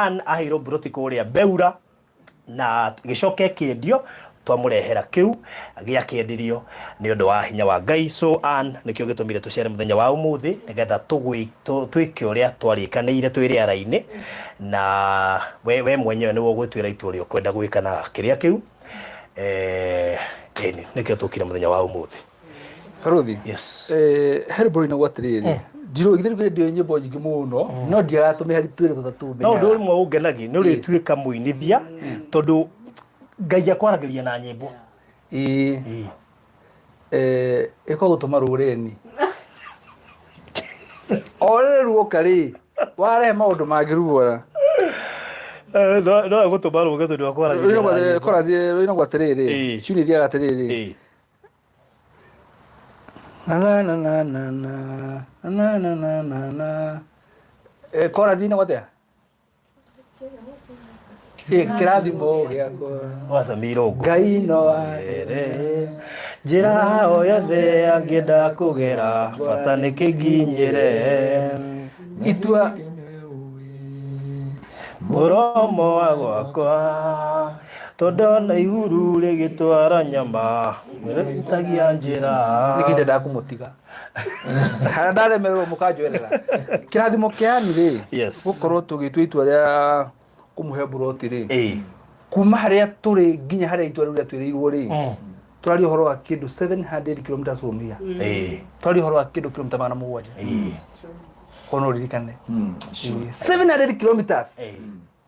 Ann aheirwo mburoti kũrĩa Beura na gĩcoke kĩendio twamũrehera kĩu gĩakĩendirio nĩ ũndũ wa hinya wa Ngai. So Ann, nĩkĩo gĩtũmire tũcere mũthenya wa ũmũthĩ nĩgetha twĩke ũrĩa twarĩkanĩire twĩ rĩara-inĩ, na we mwenyewe nĩwe ũgwĩtuĩra itua ũrĩa ũkwenda gwĩka na kĩrĩa kĩu. Ĩni, nĩkĩo tũkire mũthenya wa ũmũthĩ. Barothi. Yes. He rwĩmbo rũinagwo atĩrĩrĩ, ndirũĩ githĩ rũkĩrĩ ndiũĩ nyĩmbo nyingĩ mũno, no ndiagaga tũmĩhari twĩrĩ tũtatũ. No ũndũ ũmwe ũngenagia nĩ ũrĩtuĩka mũinithia, tondũ Ngai akwaragĩria na nyĩmbo. Ĩĩ. Ĩĩ. Ĩkoragwo gũtũma rũreni o rĩrĩ ruoka rĩ warehe maũndũ mangĩ ruora. No egũtũma rũge tondũ akwaragĩria na nyĩmbo. Rũinagwo atĩrĩrĩ, ciuni ithiaga atĩrĩrĩ, na na na na na na na na na na na. Chorus inagwo atĩa? Kĩrathimo gĩakwa. Wacamire ũguo. Ngai no Ere, njĩra o yothe angĩenda kũgera bata nĩ kĩnginyĩre. Itua. Mũromo wa gwakwa tondũ na ihuru rĩgĩtwara nyama rĩtagia njĩra. Nĩkĩ ndendaga kũmũtiga harĩa ndaremererwo mũkanjoerera kĩrathimo kĩani rĩ? Gũkorwo tũgĩtua itua rĩa kũmũhe mburoti rĩ, kuma harĩa tũrĩ nginya harĩa itua rĩu rĩatuĩrĩirwo rĩ, tũraria ũhoro wa kĩndũ 700 kilometers from here. Tũraria ũhoro wa kĩndũ kilomita 700. Kono ũririkane. 700 kilometers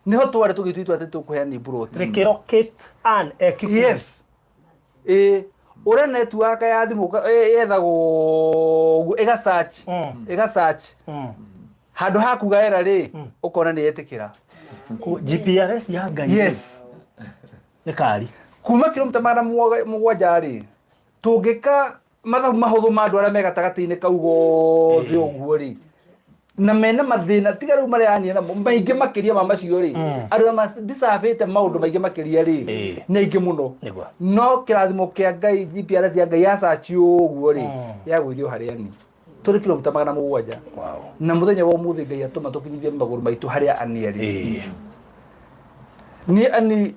niho twarĩ tũgĩtua itua atĩ tũkũheana mburoti. Rĩkĩrokate an ekikundi. Yes, ĩĩ, ũrĩa network ya thimũ yethagwo ũguo, ĩga search, ĩga search handũ ha kuga era rĩ, ũkona nĩ yetĩkĩra. GPRS ya Ngai. Nĩ kari. Kuma kilomita 700 rĩ, tũngĩka mathabu mahũthũ ma andũ arĩa me gatagatĩ-inĩ kau gothe ũguo rĩ, na mena mathĩna tiga rĩu marĩa ania namo maingĩ makĩria ma macio rĩ, andũ arĩa madicabĩte maũndũ maingĩ makĩria rĩ, nĩ aingĩ mũno. No kĩrathimo kĩa Ngai, GPRS ya Ngai yacaci ũguo rĩ, yagũithio harĩa ni tũrĩ kilomita 700. Na mũthenya wa ũmũthĩ Ngai atũma tũkinyithie magũrũ maitũ harĩa ani arĩ. Niĩ ani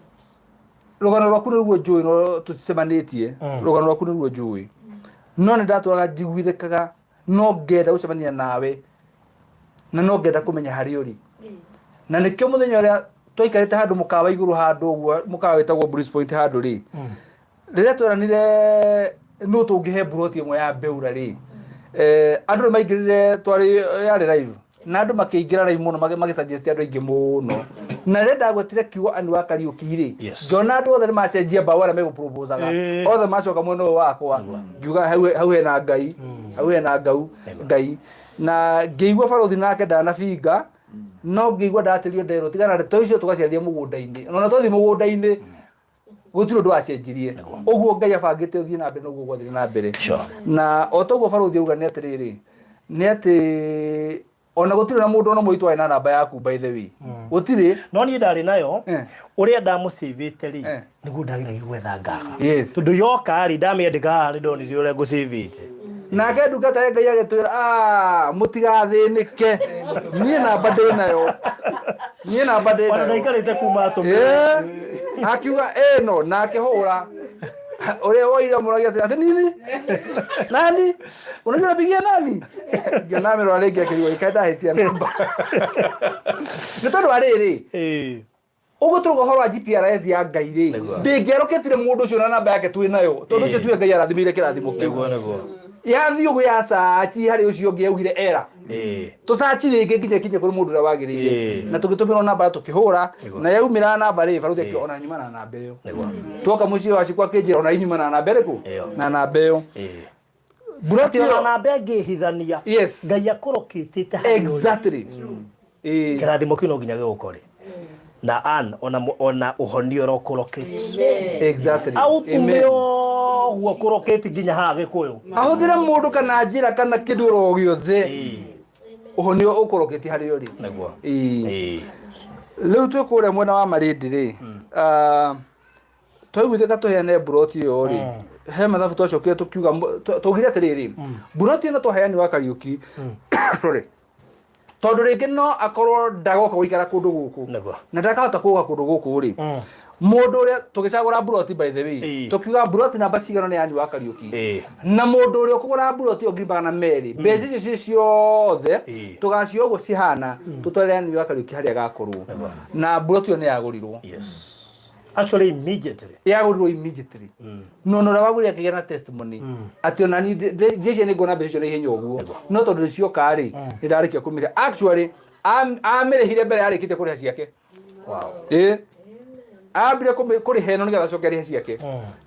rũgano rwaku nĩruo njũĩ, no tũticemanĩtie. Rũgano rwaku nĩruo njũĩ, no nĩ ndatũraga njiguithĩkaga no ngenda gũcemania nawe na no ngenda kũmenya harĩa ũrĩ, na nĩkĩo mũthenya ũrĩa twaikarĩte handũ mũkawa igũrũ handũ ũguo, mũkawa wĩtagwo Bruce Point handũ rĩ, rĩrĩa tweranire nũ tũngĩhe mburoti ĩmwe ya Beura rĩ, andũ nĩ maingĩrire, twarĩ yarĩ live na andũ makĩingĩra live mũno, magĩsuggest andũ aingĩ mũno, na rĩrĩa ndagwetire kiugo Ann wa Kariũki rĩ, ngĩona andũ othe nĩ macenjia mbaũ arĩa megũproposaga. Othe macoka mwena ũyũ wakwa, ngiuga hau hena Ngai, hau hena ngau Ngai, na ngĩigua barothi nake ndanabinga, no ngĩigua ndatĩrio nderwo tigana ndeto icio, tũgaciaria mũgũnda-inĩ. Ona twathiĩ mũgũnda-inĩ gũtirĩ ũndũ wacenjirie. Ũguo Ngai abangĩte ũthiĩ na mbere noguo gwathire na mbere. Na o ta ũguo barothi auga nĩ atĩrĩrĩ, nĩ atĩ ona gũtirĩ na mũndũ ona ũmwe witũ warĩ na namba yaku, by the way, gũtirĩ. No niĩ ndarĩ nayo. Ũrĩa ndamũcĩvĩte rĩ, nĩguo ndageragia gwetha ngaga, tondũ yoka rĩ, ndamĩandĩka haha nĩ ndonire ũrĩa ngũcĩvĩte. Nake ndungata ya Ngai agĩtwĩra, "Ah, mũtigathĩnĩke, niĩ namba ndĩ nayo, niĩ namba ndĩ Ona nayo." ndaikarĩte kuma atũmĩre. Akiuga ĩno na akĩhũra ũrĩa woire mũragia atĩ atĩ nini nani unajua napigia nani, ngĩona amĩrora rĩngĩ akĩrigwo ĩkae ndahĩtia namba nĩ tondũ wa rĩrĩ. Ũguo tũrauga ũhoro wa GPRS ya Ngai rĩ, ndĩngĩaroketire mũndũ ũcio na namba yake twĩ nayo, tondũ ũcio tuge Ngai arathimĩire kĩrathimo kĩu. Nĩguo, nĩguo. Yathiĩ ũguo yacaci harĩ ũcio ũngĩ yaugire era tũcaci rĩngĩ nginya kinye kũrĩ mũndũ ũrĩa wagĩrĩire, na tũgĩtũmĩrwo namba tũkĩhũra na yaumĩra namba rĩ, baruthi akĩuga ona nyuma na namba ĩyo. Tuoka mũciĩ wa Cikwa akĩnjĩra ona inyuma na namba ĩrĩkũ? Ĩyo. Na namba ĩyo. Mburoti Ona ĩyo. namba ĩngĩhithania, Ngai akũrokĩtĩte harĩa ũrĩ. Exactly. Kĩrathimo kĩu no nginya gĩgũkore na an ona ona ũhonio ũrokũrokĩte. Aũtũme ũguo kũrokĩte nginya haha Gĩkũyũ. Ahũthĩre mũndũ kana njĩra kana kĩndũ oro gĩothe, ũhonio ũkũrokĩtie harĩa ũrĩ. Rĩu twĩ kũrĩa mwena wa Malindi rĩ, twaiguithĩka tũheane mburoti ĩyo rĩ, he mathabu twacokire tũkiuga, twaugire atĩrĩrĩ, mburoti ĩno twaheani wa Kariũki, sorry, Tondũ rĩngĩ no akorwo ndagoka gũikara kũndũ gũkũ. Nĩguo. Na ndakahota gũka kũndũ gũkũ rĩ, mũndũ ũrĩa tũgĩcagũra mburoti, by the way, tũkiuga mburoti namba cigana nĩ yanyu wa Kariũki, na mũndũ ũrĩa ũkũgũra mburoti ĩyo 200,000, mbeca icio ciĩ ciothe tũgacio ũguo cihana, tũtwarĩre yanyu wa Kariũki harĩa agakorwo. Na mburoti ĩyo nĩ yagũrirwo. Yes, actually immediately. Yagũrirwo immediately. No ũrĩa wagũrire akĩgĩa na testimony atĩ ona niĩ ndieciria nĩ nguona mbeca icio na ihenya ũguo, no tondũ nĩ cioka rĩ, nĩ ndarĩkia kũmĩrĩha. Actually amĩrĩhire mbere yarĩkĩtie kũrĩha ciake. Ĩ ambire kũrĩha ĩno nĩgetha acoke arĩhe ciake,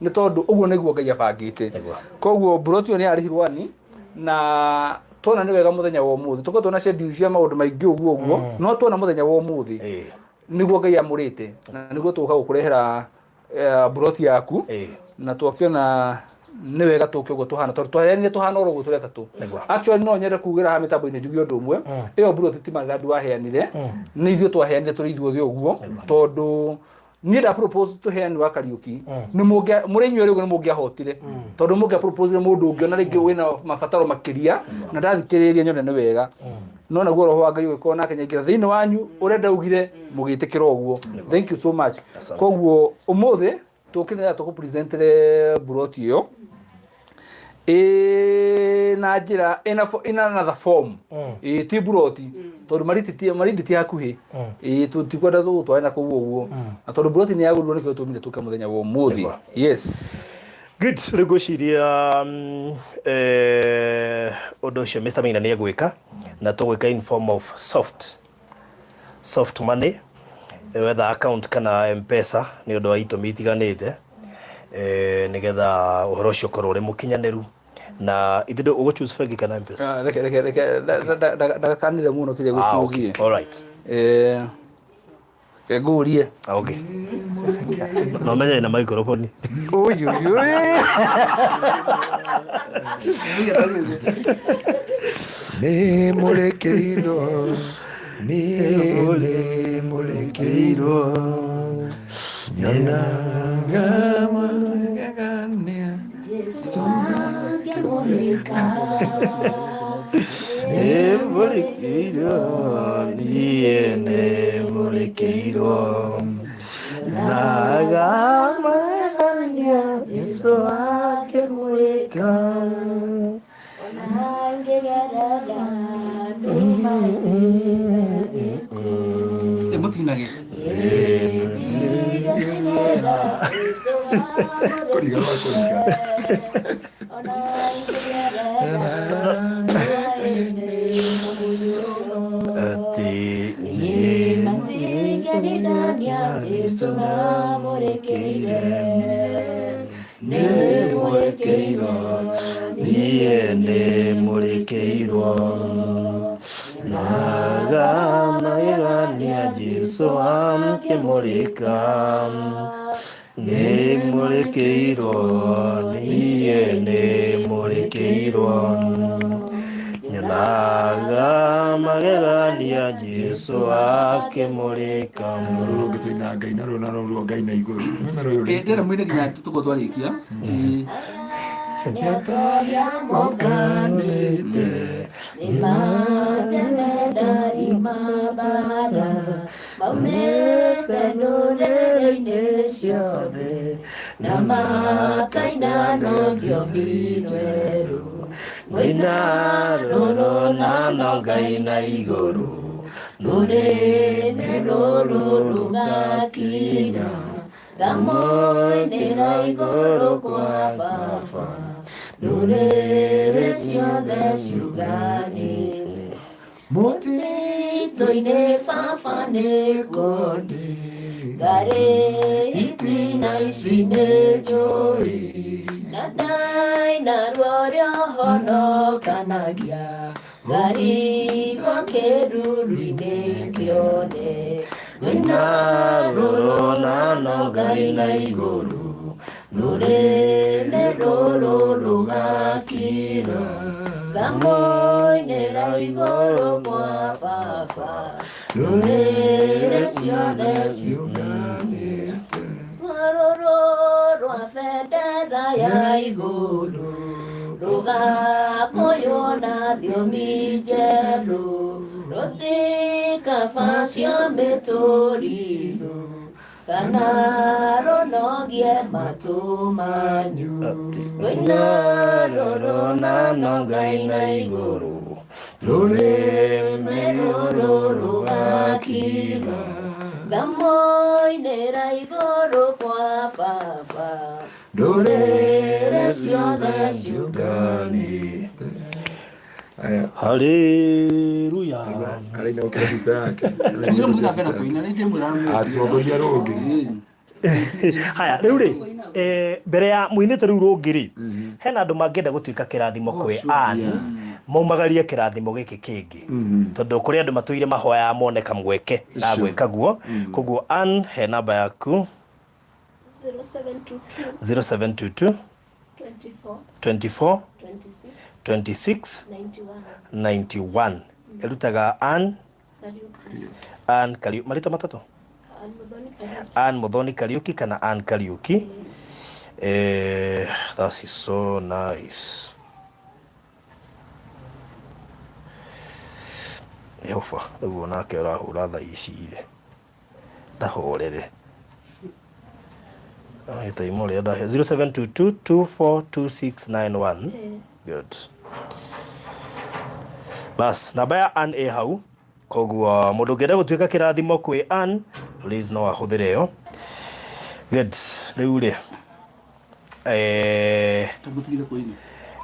nĩ tondũ ũguo nĩguo Ngai abangĩte. Koguo mburoti ĩyo nĩ yarĩhirwo ani, na tuona nĩ wega mũthenya wa ũmũthĩ tũkoretwo na schedule cia maũndũ maingĩ ũguo ũguo, no tuona mũthenya wa ũmũthĩ nĩguo Ngai amũrĩte na nĩguo tũgũka gũkũrehera mburoti yaku. Na twakĩona nĩ wega tũke ũguo tũhana, tondũ twaheanire tũhana oro ũguo tũrĩ atatũ. Actually no nyende kugĩra haha mĩtambo-inĩ njuge ũndũ ũmwe. Ĩyo mburoti ti Maridadi waheanire, nĩ ithuĩ twaheanire tũrĩ ithuothe ũguo, tondũ niĩ nda propose tũheane wa Kariũki nĩ mũngĩa mũrĩ inyuĩ rĩu nĩ mũngĩahotire, tondũ mũngĩa propose mũndũ ũngĩ ona rĩngĩ wĩna mabataro makĩria. Na ndathikĩrĩria nyone nĩ wega, no naguo roho wa Ngai ũgĩkorwo nake nyaingĩra thĩinĩ wanyu ũrĩa ndaugire mũgĩtĩkĩra ũguo. Thank you so much. Asante. Koguo ũmũthĩ tũkĩnĩra tũkũpresentere mburoti ĩyo ĩna njĩra ĩna ĩna another form. Ĩ ti mburoti, tondũ mariti ti marindi ti hakuhĩ. Ĩ tũtikwenda tũgũtware na kũu ũguo, na tondũ mburoti nĩ yagũrirwo nĩkĩo tũmire tũke mũthenya wa ũmũthĩ. Yes. Good. Rĩu ngwĩciria ũndũ ũcio Mr. Maina nĩ egwĩka, na tũgwĩka in form of soft money, whether account kana M-Pesa, nĩ ũndũ wa itũmi itiganĩte, nĩgetha ũhoro ũcio ũkorwo ũrĩ mũkinyanĩru. Na ithuĩ ũgũ choose bengi kana M-Pesa? Ah, reke reke reke ndagakanire mũno kĩrĩa Ah, okay. gũchuzie. All right. Reke ngũrie. Ah, okay. No menye ina microphone. Ui, ui, ui. Nĩ mũrekeirwo, nĩ mũrekeirwo, nyonaga magegania. Nĩ mũrekeirwo, niĩ nĩ mũrekeirwo, nyonaga magegania Jesũ akĩmũrĩka. Mũtinage. Kũriga rwa kũriga. Atĩ niĩ Jesũ namũrekeire, nĩ mũrekeirwo, niĩ nĩ mũrekeirwo, nyonaga magegania Jesũ akĩmũrĩka. Nĩ mũrekeirwo, niĩ nĩ mũrekeirwo, nyonaga magegania Jesũ akĩmũrĩka. Rũrũ rũngĩ tũina Ngai naruo, na rũrũ Ngai na igũrũ. Mũmera ũyũ rĩngĩ. Ndĩrenda mũine nginya tũkorwo twarĩkia. Nĩatoria mokanĩte. Maumĩte ndũrĩrĩ-inĩ ciothe na makaina rũthiomi rwerũ, ngũina rũrũ na no Ngai na igũrũ, rũrĩmĩ rũrũ rũgakinya ngamoinĩra igũrũ kwa Baba, ndũrĩrĩ ciothe ciũnganĩte. Mũtitũ-inĩ Baba nĩkuo ndĩ, ngarĩ itina ici nĩ njũĩ, na ndaina ruo rũhonokanagia, ngarigwo kĩruru-inĩ kĩone, ngũina rũrũ na no Ngai na igũrũ, rũrĩmĩ rũrũ rũgakira ngamoinĩra igũrũ kwa Baba, ndũrĩrĩ ciothe ciũnganĩte. Rũrũ rwa bendera ya igũrũ rũgakũywo na thiomi njerũ. Rũti Ngaba cia mĩtũrirũ kana rũnogie matũ manyu rũina rũrũ na no Ngai na igũrũ Rũrĩmĩ rũrũ rũgakira ngamoinĩra igũrũ kwa baba Ndũrĩrĩ ciothe ciũnganĩte. Aya, Haleluya. araina gũkĩra sister yake. Araina Ndio gũkĩra mũndũ sister apenda yake. kuina nĩ ndĩmwĩra Atitongoria rũngĩ. Haya, rĩu rĩ, mbere ya mũinĩte rĩu rũngĩ rĩ, hena andũ mangĩenda gũtuĩka kĩrathimo kwĩ Ann, maumagarie kĩrathimo gĩkĩ kĩngĩ, tondũ kũrĩ andũ matũire mahoyaga mone kamweke ga gwĩka guo. Koguo Ann, he namba yaku. 0722 0722 24 24 26 26 91 91. Ĩrutaga Ann. Kariuki. Ann Kariuki, marĩtwa matatũ. Ann Muthoni Kariuki. Ann Muthoni Kariuki kana Ann Kariuki. That is so nice. Yehova, ũguo nake ũrahũra thaa ici rĩ, ndahũrĩre. Agĩtaima ũrĩa ndahe 0722242691. Good. Bas, namba ya Ann ĩ hau. Koguo mũndũ ũngĩenda gũtuĩka kĩrathimo kwĩ Ann, please no ahũthĩre ĩyo. Good. Rĩu rĩ, Tũmũtigire kũina.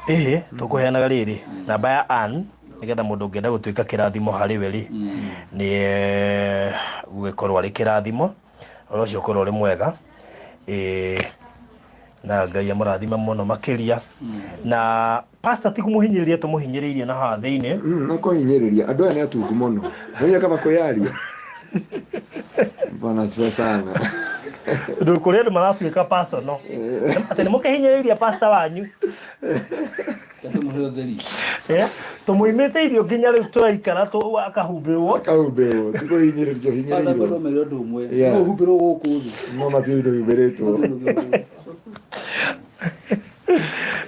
Ĩhĩ, tũkũheanaga rĩrĩ namba ya Ann nĩgetha mũndũ ũngĩenda gũtuĩka kĩrathimo harĩ we rĩ, nĩ gũgĩkorwo arĩ kĩrathimo, ũhoro ũcio ũkorwo ũrĩ mwega. Na Ngai amũrathime mũno makĩria. Na pastor ti kũmũhinyĩrĩria tũmũhinyĩrĩirie na haha thĩinĩ. No kũhinyĩrĩria andũ aya nĩ atungu mũno. Nĩ kaba kwĩyaria. Bwana asifiwe sana. Tondũ kũrĩ andũ maratuĩka personal. Atĩ nĩ mũkĩhinyĩrĩirie pastor wanyu. Tũmũhe ũtheri. Tũmũimĩte irio nginya rĩu tũraikara akahumbĩrwo. Akahumbĩrwo, ti kũhinyĩrĩrio, Pastor hinyĩrĩirio. kwenda ũmere ũndũ ũmwe. Yeah. No ũhumbĩrwo gũkũ thĩ. No matiũĩ ndũhumbĩrĩtwo.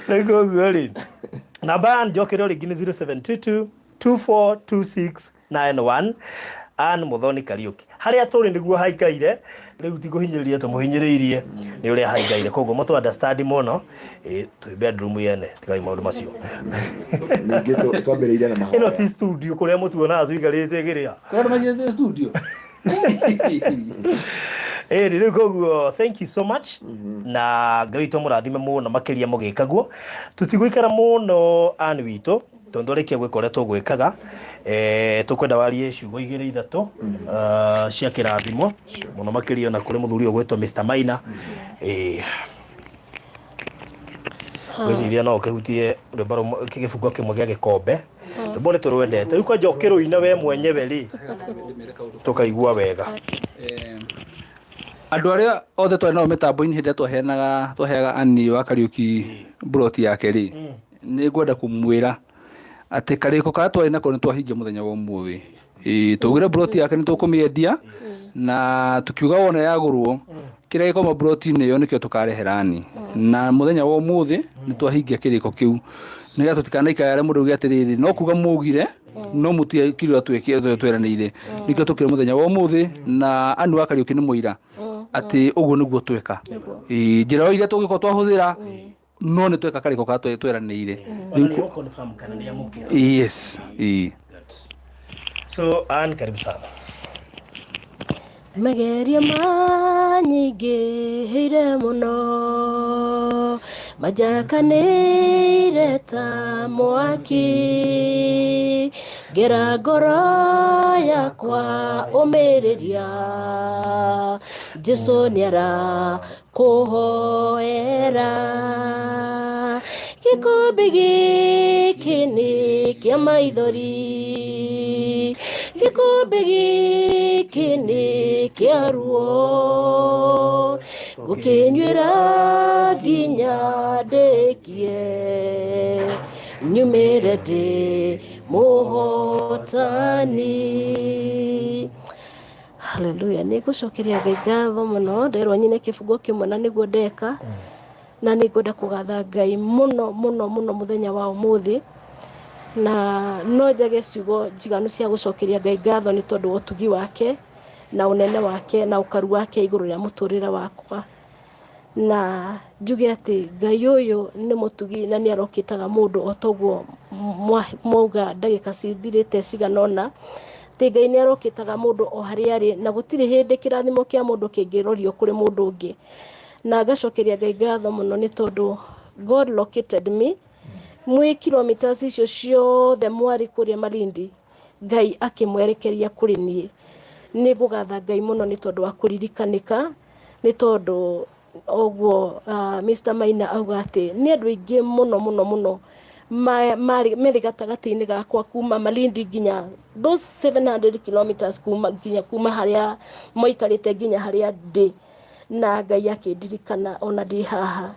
Rĩu koguo rĩ, namba ya njokere rĩngĩ nĩ 0722 242691. Ann Muthoni Kariuki. Harĩa tũrĩ nĩguo haikaire, rĩu ti kũhinyĩrĩria tũmũhinyĩrĩirie nĩ ũrĩa haikaire. Koguo mũtũ understand mũno, twĩ bedroom yene, tigai maũndũ macio. Ningĩ twambĩrĩirie na Ĩno mahoya. ti studio kũrĩa mũtuonaga tũikarĩte kĩrĩa. Kũrĩa andũ macinĩte studio. Ĩĩ rĩu koguo thank you so much. Na Ngai witũ amũrathime mũno makĩria mũgĩka guo. Tũtigũikara mũno Ann witũ, tondũ twarĩkia gwĩka ũrĩa tũgwĩkaga, tũkwenda warie ciugo igĩrĩ ithatũ cia kĩrathimo mũno makĩria ona kũrĩ mũthuri ũgwĩtwo Mr. Maina. Ngwĩciria no ũkĩhutie rwĩmbo rũmwe, gĩbungo kĩmwe gĩa gĩkombe. Rwĩmbo nĩ tũrwendete. Rĩu kwanja ũkĩrũina we mwenyewe rĩ, tũkaigua wega. Andũ arĩa othe twarĩ nao mĩtambo-inĩ hĩndĩ ĩrĩa twaheaga Ann wa Kariuki mburoti yake rĩ, nĩ ngwenda kũmwĩra atĩ karĩko karĩa twarĩ nako nĩ twahingia mũthenya wa ũmũthĩ. Twaugire mburoti yake nĩ tũkũmĩendia na tukiuga wona yagũrwo kĩrĩa gĩkauma mburoti-inĩ ĩyo nĩkĩo tũkarehera Ann. Na mũthenya wa ũmũthĩ nĩ twahingia kĩrĩko kĩu nĩgetha tũtikanaikare mũndũ auge atĩrĩrĩ no kuga mugire no mũtiekire ũrĩa tweranĩire. Nĩkĩo tũkire mũthenya wa ũmũthĩ na Ann wa Kariuki nĩ mũira atĩ ũguo nĩguo tweka. Njĩra o iria tũngĩkorwo twahũthĩra no nĩ tweka karĩko karĩa tweranĩire. Ona nĩ confirm kana nĩ amũkĩra. Yes. So Ann, karibu sana. Magerio manyingĩhĩire mũno, manjakanĩire ta mwaki, ngĩra ngoro yakwa ũmĩrĩria, Jesũ nĩarakũhoera. Gĩkombe gĩkĩ nĩ kĩa maithori, gĩkombe gĩkĩ nĩ kĩa ruo, ngũkĩnyuĩra nginya ndĩkie, nyumĩre ndĩ mũhotani. Haleluya. Nĩ ngũcokeria Ngai ngatho mũno, nderwo nyine kĩbungo kĩmwe na nĩguo ndeka, na nĩ ngwenda kũgatha Ngai mũno mũno mũno mũthenya wa ũmũthĩ. Na no njage ciugo njiganu cia gũcokeria Ngai ngatho nĩ tondũ wa ũtugi wake na ũnene wake na ũkaru wake igũrũ rĩa mũtũrĩre wakwa. Na njuge atĩ Ngai ũyũ nĩ mũtugi na nĩ arokĩtaga mũndũ o toguo mwauga ndagĩka cithirĩte cigana ũna, atĩ Ngai nĩ arokĩtaga mũndũ o harĩa arĩ na gũtirĩ hĩndĩ kĩrathimo kĩa mũndũ kĩngĩrorio kũrĩ mũndũ ũngĩ. Na ngacokeria Ngai ngatho mũno nĩ tondũ God located me mwĩ kilometers icio ciothe mwarĩ kũrĩa Malindi, Ngai akĩmwerekeria kũrĩ niĩ. Nĩ ngũgatha Ngai mũno nĩ tondũ wa kũririkanĩka, nĩ tondũ ũguo Mr. Maina auga atĩ nĩ andũ aingĩ mũno mũno mũno marĩ merĩ gatagatĩ-inĩ gakwa kuma Malindi nginya those 700 kilometers kuma nginya kuma harĩa maikarĩte nginya harĩa ndĩ, na Ngai akĩndirikana ona ndĩ haha.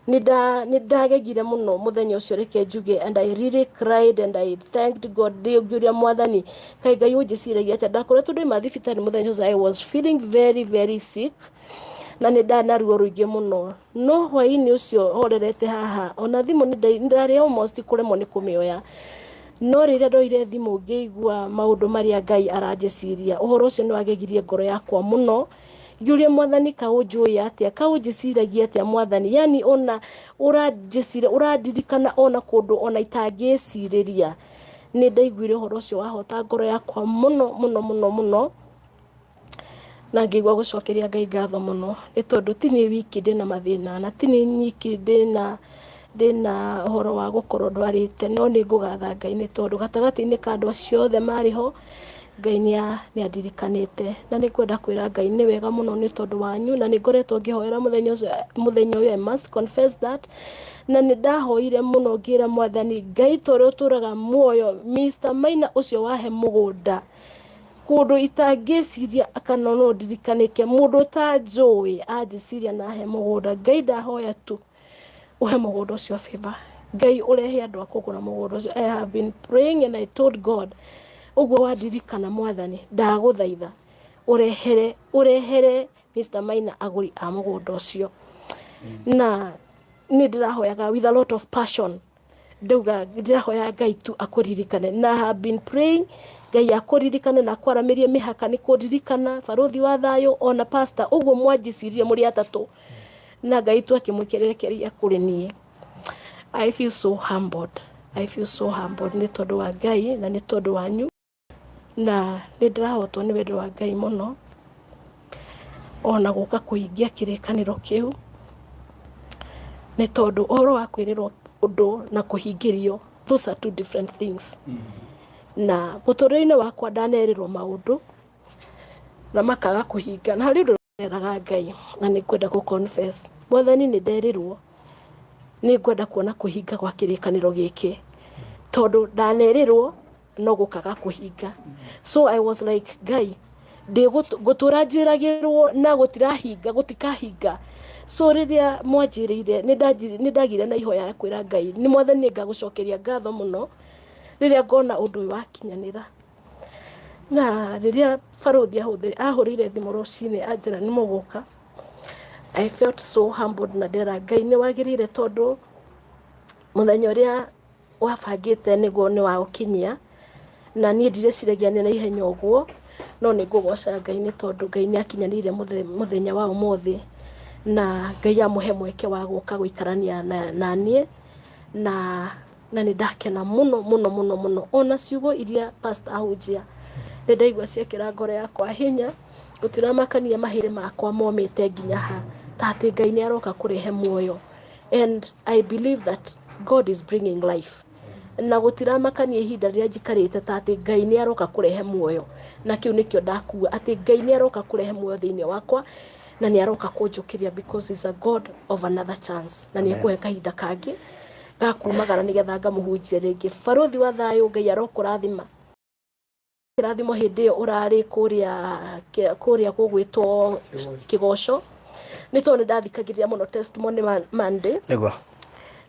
Nĩ ndagegire mũno mũthenya ũcio, reke njuge, and I really cried and I thanked God. Ngĩũria Mwathani, kaĩ Ngai ũnjĩciragia atĩa? Ndakoretwo ndoima thibitarĩ mũthenya ũcio, I was feeling very very sick na nĩ ndarĩ na ruo rũingĩ mũno, no hwaĩ-inĩ ũcio horerete haha, ona thimũ nĩ ndarĩ almost kũremwo nĩ kũmĩoya, no rĩrĩa ndoire thimũ ngĩigua maũndũ marĩa Ngai aranjĩciria, ũhoro ũcio nĩ wagegirie ngoro yakwa mũno. Ngĩũria Mwathani, kaĩ ũnjũĩ atĩa? Kaĩ ũnjĩciragia atĩa, Mwathani? Yani ona ũranjĩciria, ũrandirikana ona kũndũ ona itangĩcirĩria. Nĩ ndaiguire ũhoro ũcio wahota ngoro yakwa mũno mũno mũno mũno, na ngĩigua gũcokeria Ngai ngatho mũno, nĩ tondũ ti niĩ wiki ndĩna mathĩna na ti niĩ nyiki ndĩna ũhoro wa gũkorwo ndwarĩte, no nĩ ngũgatha Ngai nĩ tondũ gatagatĩ-inĩ ka andũ acio othe marĩ ho, Ngai nĩ andirikanĩte. Na nĩ ngwenda kwĩra Ngai nĩ wega mũno nĩ tondũ wanyu, na nĩ ngoretwo ngĩhoera mũthenya ũcio, mũthenya ũyũ, I must confess that, na nĩ ndahoire mũno ngĩra Mwathani Ngai, ta ũrĩa ũtũraga muoyo, Mr. Maina ũcio wahe mũgũnda kũndũ itangĩciria kana no ndirikanĩke, mũndũ ũtanjũĩ anjĩciria na ahe mũgũnda, Ngai ndahoya tu ũhe mũgũnda ũcio favor. Ngai ũrehe andũ a kũgũra mũgũnda ũcio. I have been praying and I told God, ũguo wandirikana, Mwathani, ndagũthaitha ũrehere Mr. Maina agũri a mũgũnda ũcio. Na nĩ ndĩrahoyaga with a lot of passion, ndauga ndĩrahoya Ngai tu akũririkane, na I have been praying Ngai akũririkane na akwaramĩrie mĩhaka nĩ kũririkana barũthi wa thayũ ona pastor, ũguo mwanjĩcirie mũrĩ atatũ, na Ngai tu akĩmwĩkerekeria kũrĩ niĩ. I feel so humbled, I feel so humbled nĩ tondũ wa Ngai na nĩ tondũ wanyu, na nĩ ndĩrahotwo nĩ wendo wa Ngai mũno ona gũka kũhingia kĩrĩkanĩro kĩu, nĩ tondũ ũhoro wa kwĩrĩrwo ũndũ na kũhingĩrio, those are two different things. Na mũtũrĩre-inĩ wakwa ndanerĩrwo maũndũ na makaga kũhinga, na harĩ ũndũ nderaga Ngai na nĩ ngwenda gũ confess: Mwathani, nĩ nderirwo, nĩ ngwenda kuona kũhinga gwa kĩrĩkanĩro gĩkĩ, tondũ ndanerĩrwo no gũkaga kũhinga. So I was like, Ngai, ngũtũra njĩragĩrwo na gũtirahinga, gũtikahinga. So rĩrĩa mwanjĩrĩire, nĩ ndagire na ihoya rĩa kwĩra Ngai, nĩ Mwathani, nĩ ngagũcokeria ngatho mũno rĩrĩa ngona ũndũ ũyũ wakinyanĩra. Na rĩrĩa barũthi ahũrĩire thimũ rũcinĩ anjĩra nĩ mũgũka, I felt so humbled na ndera Ngai nĩ wagĩrĩire, tondũ mũthenya ũrĩa wabangĩte nĩguo nĩ waũkinyia, na niĩ ndirĩciragia nĩ na ihenya ũguo, no nĩ ngũgoca Ngai nĩ tondũ Ngai nĩ akinyanĩire mũthenya wa ũmũthĩ, na Ngai amũhe mweke wa gũka gũikarania na niĩ, na nĩ ndakena mũno mũno mũno mũno. Ona ciugo iria pastor ahunjia, nĩ ndaigua ciekĩra ngoro yakwa hinya. Gũtiramakania mahĩndĩ makwa momĩte nginya ha, ta atĩ Ngai nĩ aroka kũrehe muoyo, and I believe that God is bringing life, na gũtiramakania ihinda rĩrĩa njikarĩte, ta atĩ Ngai nĩ aroka kũrehe muoyo, na kĩu nĩkĩo ndakua, atĩ Ngai nĩ aroka kũrehe muoyo thĩinĩ wakwa na nĩ aroka kũnjũkĩria, because he's a God of another chance, na nĩ ekũhe kahinda kangĩ ga kumagara nĩgetha ngamũhunjie rĩngĩ. Barũthi wa thayũ, Ngai arokũrathima kĩrathimo. Hĩndĩ ĩyo ũrarĩ kũrĩa gũgwĩtwo Kĩgoco, nĩ tondũ nĩ ndathikagĩrĩria mũno Testimony Monday. Nĩguo.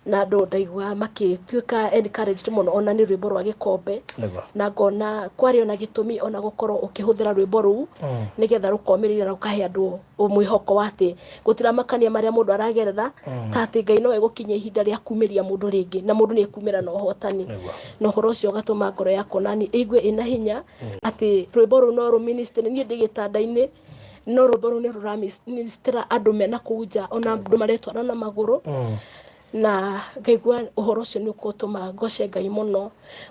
Na andũ ndaigua makĩtuĩka encouraged mũno ona nĩ rwĩmbo rwa gĩkombe. Nĩguo. Na ngona kwarĩ ona gĩtũmi ona gũkorwo ũkĩhũthĩra rwĩmbo rũu nĩgetha rũkomĩrĩria na rũkahe andũ mwĩhoko wa atĩ gũtiramakania marĩa mũndũ aragerera, ta atĩ Ngai no egũkinyia ihinda rĩa kumĩria mũndũ rĩngĩ na mũndũ nĩ ekumĩra na ũhotani. Nĩguo. Na ũhoro ũcio ũgatũma ngoro yakwa nani ĩigue ĩna hinya atĩ rwĩmbo rũu no rũminister niĩ ndĩ gĩtanda-inĩ, no rwĩmbo rũu nĩ rũraministera andũ mena kũu nja ona andũ maretwara na magũrũ. Na ngaigua ũhoro ũcio nĩ ũgũtũma ngoce Ngai mũno.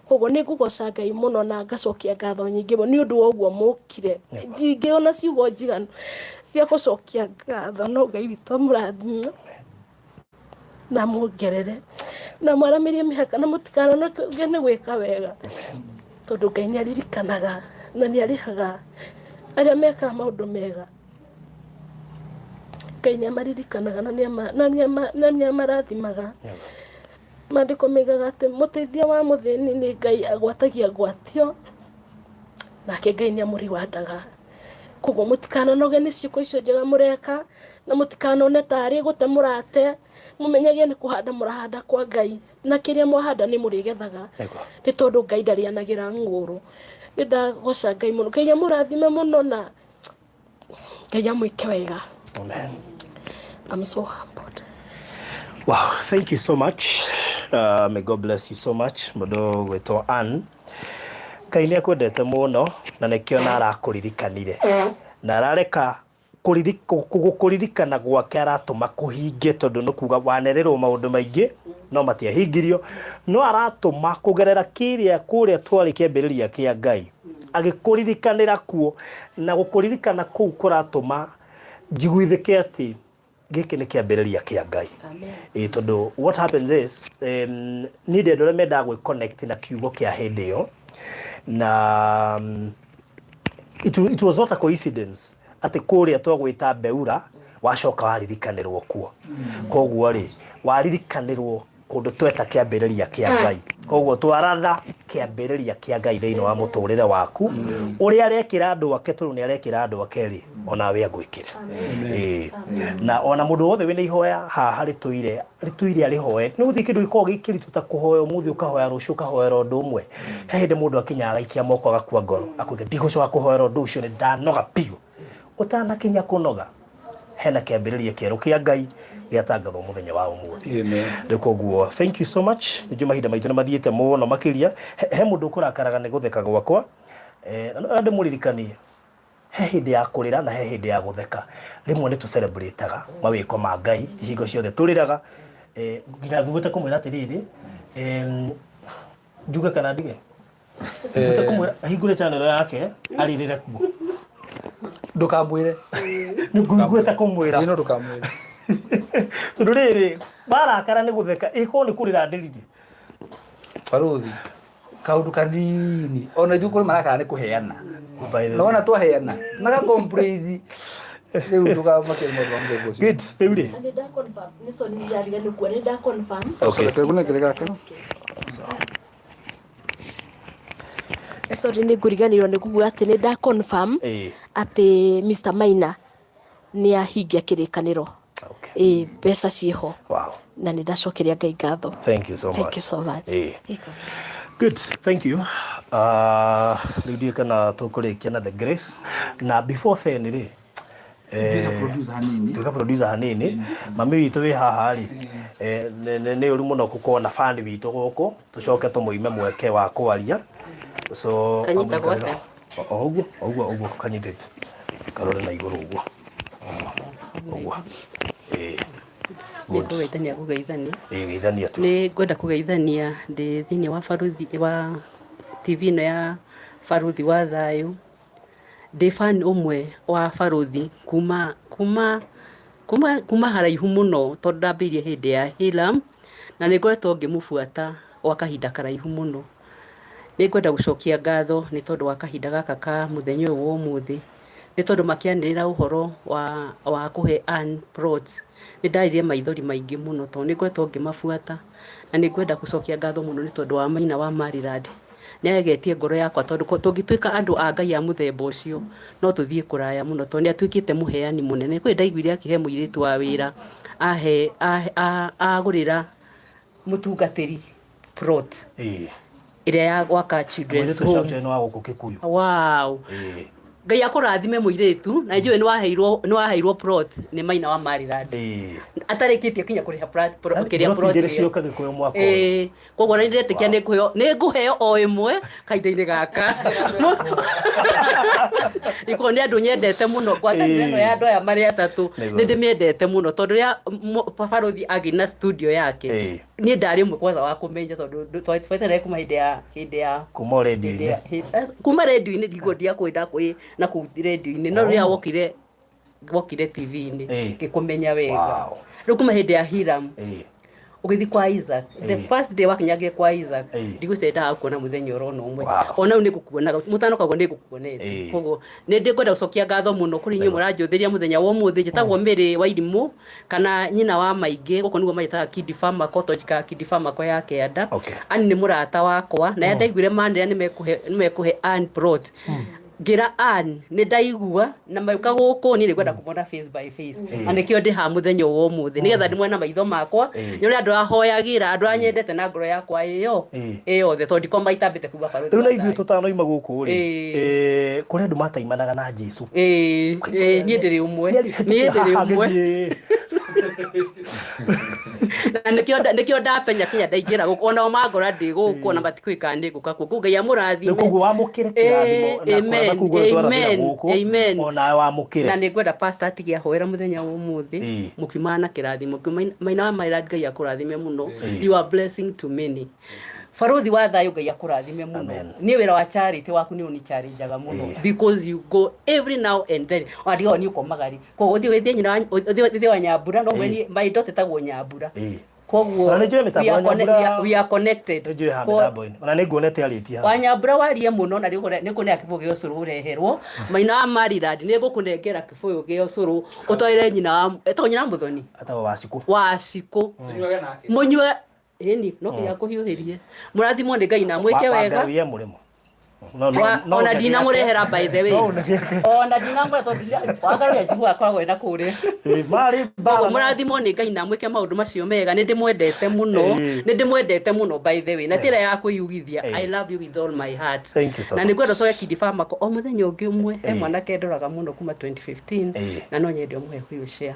Koguo nĩ ngũgoca Ngai mũno na ngacokia ngatho nyingĩ mũno nĩ ũndũ wa ũguo mũkire. Ndingĩona ciugo njiganu cia gũcokia ngatho, no Ngai witũ amũrathime na amuongerere na mwaramĩrie mĩhaka na mũtikananoge nĩ gwĩka wega, tondũ Ngai nĩ aririkanaga na nĩ arĩhaga arĩa mekaga maũndũ mega. Ngai nĩ amaririkanaga na nĩ amarathimaga. Maandĩko moigaga atĩ mũteithia wa mũthĩni nĩ Ngai agwatagia ngwatio, nake Ngai nĩ amũriwandaga. Koguo mũtikananoge nĩ ciĩko icio njega mũreka, na mũtikanone tarĩ gũte mũrate, mũmenyage nĩ kũhanda mũrahanda kwa Ngai, na kĩrĩa mwahanda nĩ mũrĩgethaga, nĩ tondũ Ngai ndarĩanagĩra ng'ũũrũ. Nĩ ndagoca Ngai mũno. Ngai amũrathime mũno na Ngai amwĩke wega. Amen. I'm so humbled. Wow, thank you so much. May God bless you so much. Mũndũ gwĩtwo Ann. Ngai nĩ akwendete mũno na nĩkĩo na arakũririkanire. Na arareka gũkũririkana gwake aratũma kũhinge, tondũ nĩ kuga wanerĩrwo maũndũ maingĩ no matiahingirio, no aratũma kũgerera kĩrĩa kũrĩa twarĩ kĩambĩrĩria kĩa Ngai agĩkũririkanĩra kuo, na gũkũririkana kũu kũratũma njiguithĩke atĩ gĩkĩ nĩ kĩambĩrĩria kĩa Ngai. Ĩĩ, tondũ what happens is niĩ ndĩ andũ arĩa mendaga gwĩ connect na kiugo kĩa hĩndĩ ĩyo, na it was not a coincidence atĩ kũrĩa twagwĩta Beura wacoka waririkanĩrwo kuo. Koguo rĩ, waririkanĩrwo kũndũ tweta kĩambĩrĩria kĩa Ngai. Koguo twaratha kĩambĩrĩria kĩa Ngai thĩinĩ wa mũtũrĩre waku, ũrĩa arekĩra andũ ake, tondũ nĩ arekĩra andũ ake rĩ, onawe agwĩkĩre. Ĩĩ. Na ona mũndũ wothe wĩna ihoya haha rĩtũire rĩtũire arĩhoe, nĩ gũtirĩ kĩndũ gĩkoragwo gĩ kĩritũ ta kũhoya ũmũthĩ ũkahoya rũciũ ũkahoera ũndũ ũmwe. He hĩndĩ mũndũ akinyaga agaikia moko agakua ngoro, akoiga ndigũcoka kũhoera ũndũ ũcio nĩ ndanoga biũ. Ũtanakinya kũnoga, hena kĩambĩrĩria kĩerũ kĩa Ngai gĩatangathwo mũthenya wa ũmũthĩ. Rĩu koguo thank you so much. Nĩnjũĩ mahinda maitũ nĩ mathiĩte mũno makĩria. He mũndũ ũkũrakaraga nĩ gũtheka gwakwa. Na no ndĩmũririkanie, he hĩndĩ ya kũrĩra na he hĩndĩ ya gũtheka. Rĩmwe nĩ tũ celebrate-aga mawĩko ma Ngai, ti hingo ciothe tũrĩraga. Nginya ngũgĩte kũmwĩra atĩrĩrĩ, njuge kana ndige? Ngũgĩte kũmwĩra ahingũre channel yake arĩrĩre kuo. Ndũkamwĩre. Nĩ ngũiguĩte kũmwĩra. Ĩĩ, no ndũkamwĩre. Tondũ rĩrĩ, marakara nĩ gũtheka, ĩkorwo nĩ kũrĩra ndĩrire. Barũthi, kaũndũ kanini ona ithuĩ kũrĩ marakara nĩ kũheana. By the Na wona twaheana maka complain rĩu ndũkamakĩre maũndũ ma mũthemba ũcio. Good, rĩu rĩ. Nĩ nda confirm, nĩ sorry ndariganĩrwo kuo, nĩ nda confirm. Okay. Reke ngũnengere gaka. Sorry nĩ ngũriganĩirwo nĩ kuga atĩ nĩ nda confirm Ĩĩ. atĩ Mr Maina nĩ ahingia kĩrĩkanĩro. Okay. Ĩĩ, mbeca ciĩho. Wow. Na nĩ ndacokeria Ngai ngatho. Thank you so Thank much. you so much. Ĩĩ. Ĩko. Good, thank you. Rĩu ndiũĩ kana tũkũrĩkia na the grace. Na before then rĩ, Tuĩka producer hanini. tuĩka producer hanini. Mami witũ wĩ haha rĩ, nĩ ũru mũno gũkorwo na fan witũ gũkũ, tũcoke tũmũime mweke wa kwaria. So, Kanyitagwo amũikarĩra. atĩa? O ũguo, o ũguo, ũguo kanyitĩte. Karore na igũrũ ũguo. Ũguo. Ĩĩ. Nĩ kũgeithania ngũgeithania. Ĩĩ, geithania tu. Nĩ ngwenda kũgeithania ndĩ thĩinĩ wa baruthi wa TV ĩno ya baruthi wa thayũ. Ndĩ fan ũmwe wa baruthi kuma kuma kuma kuma haraihu mũno tondũ ndambĩrĩirie hĩndĩ ya Hiram na nĩ ngoretwo ngĩmũbuata gwa kahinda karaihu mũno. Nĩ ngwenda gũcokia ngatho nĩ tondũ wa kahinda gaka ka mũthenya ũyũ wa ũmũthĩ, nĩ tondũ makĩanĩrĩra ũhoro wa, wa kũhe Ann plots, nĩ ndarĩrire maithori maingĩ mũno tondũ nĩ ngoretwo ngĩmabuata, na nĩ ngwenda gũcokia ngatho mũno nĩ tondũ wa Maina wa Maryland, nĩ agegetie ngoro yakwa tondũ tũngĩtuĩka andũ a Ngai a mũthemba ũcio, no tũthiĩ kũraya mũno tondũ nĩ atuĩkĩte mũheani mũnene. Kwĩ ndaiguire akĩhe mũirĩtu wa wĩra, ahe, agũrĩra Mũtungatĩri plot ĩrĩa ya gwaka children's Mũirĩtu ũcio home. actually nĩ wa gũkũ Kikuyu. Wow. Ngai akũrathime mũirĩtu, na njũĩ nĩ waheirwo plot nĩ Maina wa Maryland atarĩkĩtie kinya kũrĩha kĩrĩa Plot plot igĩrĩ ĩyo. cioka Gĩkũyũ mwaka ũyũ. Ĩĩ, koguo na nĩndĩretĩkia nĩ ngũheo o ĩmwe kahinda-inĩ gaka. Iko nĩ andũ nyendete mũno, ngwatanĩro ĩno ya andũ aya marĩ atatũ. Nĩ ndĩmĩendete mũno tondũ rĩrĩa babarothi agĩ na studio yake, niĩ ndarĩ ũmwe kwanza wa kũmenya, tondũ twetereire kuma hĩndĩ ya Kuma o radio-inĩ. Kuma radio-inĩ, ndiguo ndiakũĩ ndakũĩ na kũu radio-inĩ, no rĩrĩa wokire TV-inĩ, ngĩkũmenya wega. Rĩu kuma hĩndĩ ya Hiram ũgĩthiĩ kwa Isaac, the first day wakinyangie kwa Isaac, ndigwĩciria ndaga kuona mũthenya ũrona ũmwe. Ona rĩu nĩngũkuonaga mũtanoka ũguo, nĩngũkuonete. Koguo nĩ ndĩkwenda gũcokia ngatho mũno kũrĩ inyuĩ mũranjũthĩria mũthenya wa ũmũthĩ. Njĩtagwo Mary wa Irimũ kana nyina wa maingĩ, gũkũ nĩguo manjĩtaga Kidi Pharmaco, tondũ njikaraga Kidi Pharmaco ya Kĩanda. Ann nĩ mũrata wakwa, na rĩrĩa ndaiguire manĩrĩra nĩ mekũhe Ann plot, ngĩra Ann nĩ ndaigua na magĩũka gũkũ, niĩ nĩngwenda kũmona face by face, na nĩkĩo ndĩ haha mũthenya ũyũ wa ũmũthĩ, nĩgetha ndĩmone na maitho makwa, nyone andũ ahoyagĩra, andũ arĩa nyendete na ngoro yakwa ĩyo ĩyothe, tondũ ndikoo maitambĩte kuga barũthi Rĩu na wa ithuĩ thayũ. Tũtanoima gũkũ rĩ, kũrĩ andũ mataimanaga na Jesu. Ĩĩ, niĩ ndĩrĩ ũmwe, niĩ ndĩrĩ ũmwe, na nĩkĩo ndapenya kinya ndaingĩra gũkũ, onao mangora ndĩ gũkũ, ona matikũĩ kana nĩ ngũka kuo. Ngai amũrathime. Rĩu koguo wamũkĩre kĩrathimo na Amen, kũratha kũu guothe twarathĩra amen, gũkũ, amen. Onawe wamũkĩre. Na nĩ ngwenda pastor atige ahoera mũthenya wa ũmũthĩ, mũkiumaga na kĩrathimo. Maina wa Maryland, Ngai akũrathime mũno. You are blessing to many. Barothi wa thayũ, Ngai akũrathime mũno. Amen. Niĩ wĩra wa charity waku nĩ ũnichallenjaga mũno, because you go every now and then, ona ndigagwo nĩ ũkomaga rĩ. Koguo ũthiĩ ũgeithie nyina wa, ũthiĩ wa Nyambura, no mwene my daughter etagwo Nyambura. Koguo Ona nĩ njũĩ mĩtambo we are ya Nyambura. we are connected. Nĩ njũĩ haha mĩtambo-inĩ, ona nĩ nguonete arĩtie haha. Wanyambura, warie mũno, na nĩ kũnea kĩbũyũ gĩa ũcũrũ ũreherwo. Maina wa Maryland, nĩ ngũkũnengera kĩbũyũ gĩa ũcũrũ ũtwarĩre nyina wa, etagwo nyina wa Mũthoni. Atagwo Wacikũ. Wa Cikũ, mũnyue ĩni, no kinya kũhiũhĩrie. Mũrathimwo nĩ Ngai na mwĩke wega. Wangaruye mũrĩmo. No, no Ona ũnegeke. ndinamũrehera, by the way. No ũnegeke. Ona ndinamũrehera tondũ Wangaruye njiguaga akoragwo ena kũrĩa. Marĩ mbara. Koguo mũrathimwo nĩ Ngai na mwĩke maũndũ macio mega. Nĩ ndĩmwendete mũno. Nĩ ndĩmwendete mũno, by the way, na ti ĩrĩa ya kwĩyugithia. I love you with all my heart. Thank you so Na much. nĩ ngwenda ũcoke Kidi Pharmaco o mũthenya ũngĩ ũmwe. He mwanake ndoraga mũno kuma 2015, na no nyende ũmũhe wheelchair.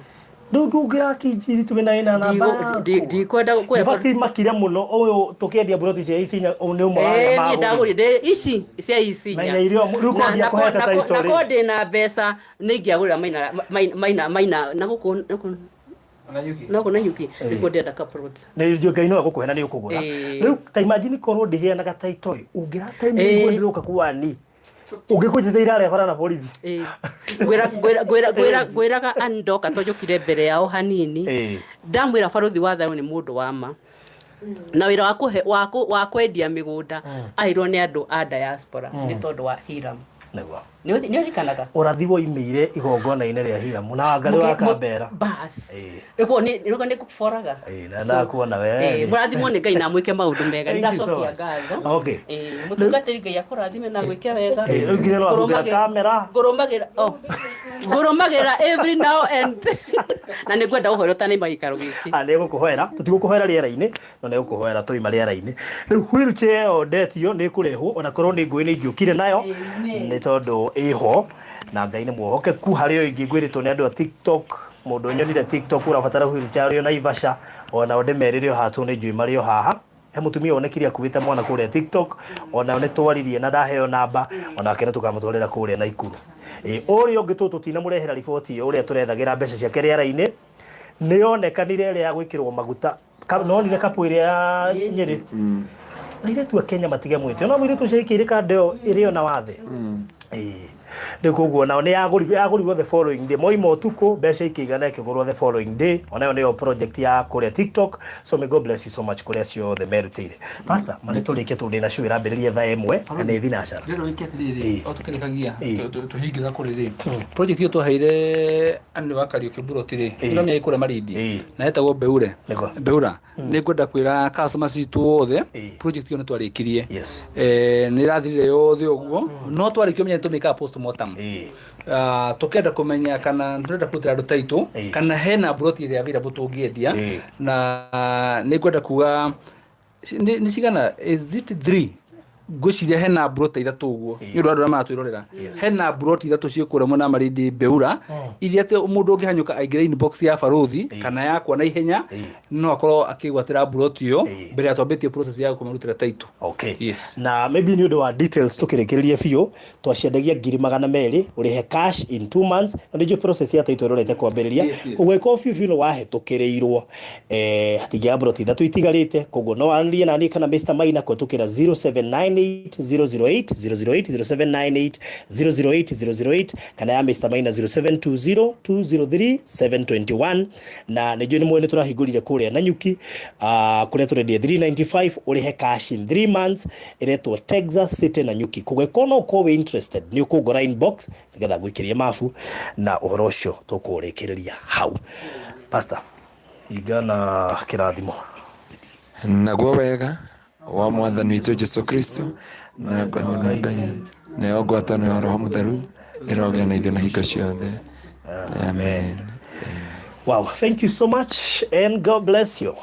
Rĩu ndũngĩrakinjiri tume na ĩna namba yaku. Ndikwenda Nĩbatiĩ makire mũno ũyũ tũkĩendia mburoti cia ici ũyũ nĩ ũmwe wa arĩa Niĩ magũrire. ndagũrire ici cia isinya. Menya iria rĩu ko ndiakũhete title Na rĩ. ko ndĩna mbeca nĩ ingĩagũrĩra Maina, Maina, Maina na gũkũ na gũkũ Nanyuki nĩkuo ndĩrenda ka plot. Nĩ njũĩ Ngai no egũkũhe na nĩ ũkũgũra. Rĩu ta imagine korwo ndĩheanaga title ĩ, ũngĩrataimirwo ndĩroka kwani ũngĩkũnjĩte irarebara na borithi. Ĩĩ. Ngwĩraga Ann ndoka to njũkire mbere yao hanini. Ndamwĩra barothi wa thayũ nĩ mũndũ wa ma, na wĩra wa kũhe wa kwendia mĩgũnda aheirwo nĩ andũ a diaspora nĩ tondũ wa Hiram. Nĩguo. Nĩ ũririkanaga? Ũrathi woimĩire igongona-inĩ rĩa Hiramu na Wangarĩ wa Kambera. Bas, nĩguo nĩ ngũboraga. Ĩĩ, na ndakuona we. Mũrathimwo nĩ Ngai na mwĩke maũndũ mega. Nĩ Thank you so ndacokia much. ngatho. Mũtungatĩri, Ngai akũrathime na gwĩke wega. Rĩu nginya no ahumbĩra kamera. Ngũrũmagĩra, oh, ngũrũmagĩrĩra every now and na nĩ ngwenda ũhoro ũtanaima gĩikaro gĩkĩ. Ah, nĩ egũkũhoera, tũtigũkũhoera rĩera-inĩ, no nĩ egũkũhoera tũima rĩera-inĩ. Rĩu wheelchair ĩyo ndetio nĩ ĩkũrehwo, ona korwo nĩ ngũĩ nĩ ingĩũkire nayo, nĩ tondũ ĩho na Ngai nĩ mwohokeku. Harĩ o ingĩ ngwĩrĩtwo nĩ andũ a TikTok, mũndũ nyonire TikTok ũrabatara wheelchair arĩ o Naivasha, onao ndĩmerĩre o haha tondũ nĩ njũĩ marĩ o haha. He mũtumia wonekire akuĩte mwana kũrĩa TikTok, onao nĩ twaririe na ndaheo namba, onake nĩ tũkamũtwarĩra kũrĩa Naikuru. Ĩ, ũrĩa ũngĩ tũ tũtinamũrehera riboti ĩyo, ũrĩa tũrethagĩra mbeca ciake rĩera-inĩ, nĩ yonekanire ĩrĩa ya gwĩkĩrwo maguta. Nonire kapu ĩrĩa ya Nyĩrĩ. Airĩtu a Kenya matige mwĩtĩo, no mũirĩtu ũcio aikĩire kanda ĩyo ĩrĩ ona wathe. Ĩĩ. Rĩu koguo nao nĩ yagũrirwo the following day, moima ũtukũ mbeca ikĩigana ĩkĩgũrwo the following day. Onayo nĩyo project ya kũrĩa TikTok. So may God bless you so much kũrĩa ciothe merutĩire. Pastor, ma nĩ tũrĩkie tondũ ndĩna show ĩrambĩrĩria thaa 1 na nĩ thinacara. Rĩrĩ wĩke atĩrĩrĩ, o tũkĩrĩkagia, tũhingĩra kũrĩ rĩ, project ĩyo twaheire Anne wa Kariũki Mburoti rĩ, ĩno nĩ ĩkũrĩa Malindi na ĩtagwo Beure. Beura, nĩ ngwenda kwĩra customer citũ othe, project ĩyo nĩ twarĩkirie. Nĩ ĩrathirire yothe ũguo, no twarĩkia ũmenye nĩ tũmĩkaga post. Postmortem. Ĩĩ. Ah, tũkenda kũmenya kana tũrenda kũrutĩra andũ taitũ Ĩĩ. kana hena mburoti ĩrĩa available tũngĩendia. Ĩĩ. Na nĩ ngwenda kuga nĩ nĩ cigana, is it three? Ngwĩciria hena mburoti ithatũ ũguo nĩ ũndũ wa andũ arĩa maratwĩrorera. Hena mburoti ithatũ ciĩ kũrĩa mwena wa Malindi Beura, iria atĩ mũndũ ũngĩhanyũka aingĩre inbox ya barũthi kana yakwa na ihenya, no akorwo akĩgwatĩra mburoti ĩyo mbere ya twambĩtie process ya kũmarutĩra taitũ. Okay. Yes. Na maybe nĩ ũndũ wa details tũkĩrĩkĩrĩrie biũ, twaciendagia 200,000, ũrĩhe cash in 2 months, na nĩnjũĩ process ya title ĩrorete kwambĩrĩria. Yes. Ũguo ĩkorwo biũ biũ nĩ wahĩtũkĩrĩirwo, hatingĩaga mburoti ithatũ itigarĩte. Koguo no waranĩrie naniĩ kana Mr Maina kũhetũkĩra 0798 008 008, 0798 008 008, kana ya Mr Maina 0720 203 721. Na nĩnjũĩ nĩ mũĩ nĩ tũrahingũrire kũrĩa Nanyuki, kũrĩa tũrendia 395, ũrĩhe cash in 3 months, ĩretwo Texas City Nanyuki. Koguo ĩkorwo no ũkorwo wĩ interested, nĩ ũkũngora inbox nĩgetha ngũikĩrie mabu na ũhoro ũcio tũkũrĩkĩrĩria hau. Pastor, hinga na kĩrathimo. Naguo wega wa mwathani witũ Jesu Kristo na na Ngai nayo ngwatanĩro ya Roho Mũtheru ĩrogĩa na ithuĩ na hingo ciothe. Amen. Wow, thank you so much and God bless you.